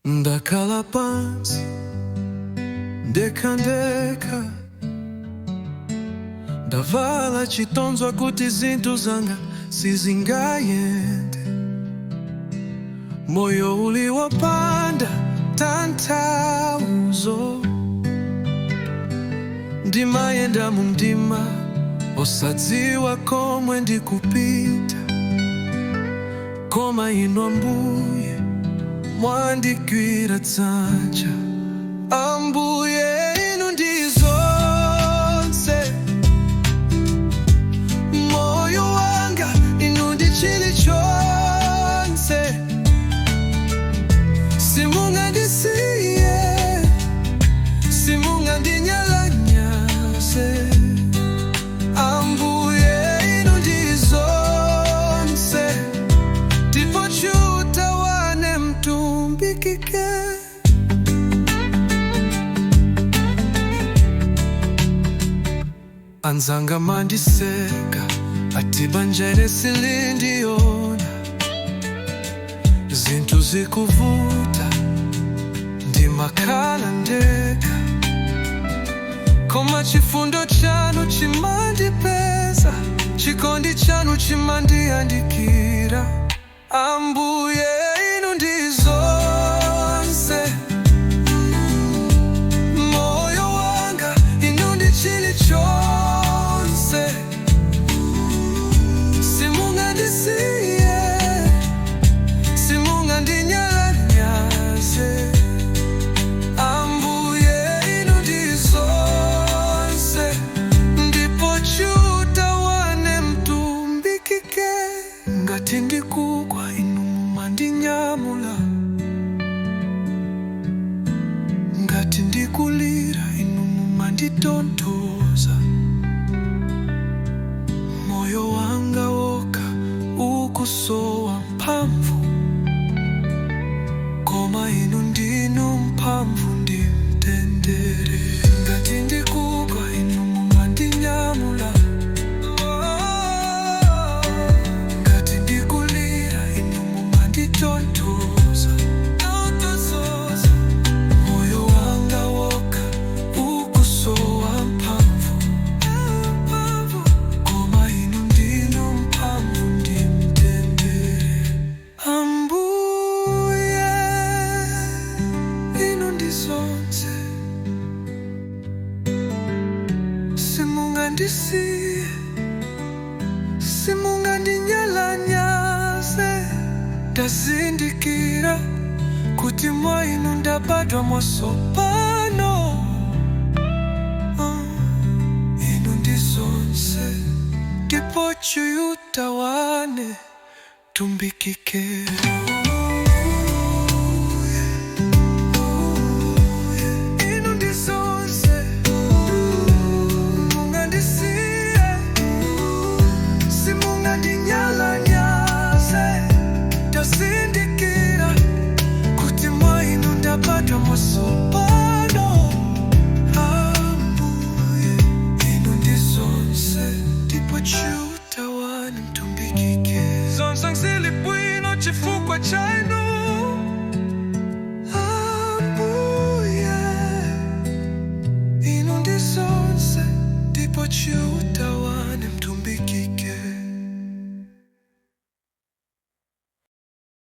Ndakhala pansi ndekha ndekha, ndavala chitonzo kuti zinthu zanga sizingayende. Moyo uli wopanda tanthauzo, ndimayenda mumdima osadziwa komwe ndikupita, koma inu Ambuye mwandigwira dzanja. Ambuye, inu ndi zonse, moyo wanga inu ndi chilichonse. Simungandisiye, simungandinyalanyaze. Ambuye, inu ndi zonse, ndipo Chiuta wane mtumbikike. Anzanga amandiseka, ati banja ine silindiona. Zinthu zikuvuta, ndimakhala ndekha, koma chifundo chanu chimandipeza, chikondi chanu chimandiyandikira. Ambuye, inu ndi zonse, moyo wanga inu ndi chilichonse. Simungandisiye, simungandinyalanyaze. Ambuye, inu ndi zonse, ndipo Chiuta wane mtumbikike. Ngati ndikugwa, inu mumandinyamula. Ngati ndikulira, inu mumanditonthoza. Moyo wanga woka ukusowa mphamvu, koma inu ndinu mphamvu ndi mtendere. Ngati ndikugwa, inu mumandinyamula. Ngati ndikulira, inu mumanditonthoza. Moyo wanga woka ukusowa mphamvu, koma inu ndinu mphamvu ndi mtendere. Ambuye, inu ndi zonse. Simungandisiye, simungandinyalanyaze. Ndazindikira kuti mwa inu ndabadwa mwatsopano. Ah, inu ndi zonse, ndipo Chiuta wane tumbikike. Inu ndi zonse, mungandisiye, simungandinyalanyaze. Ndazindikira kuti mwa inu ndabadwa mwatsopano. Ambuye, inu ndi zonse, ndipo Chiuta wane mtumbikike. Zonse zili bwino chifukwa cha inu.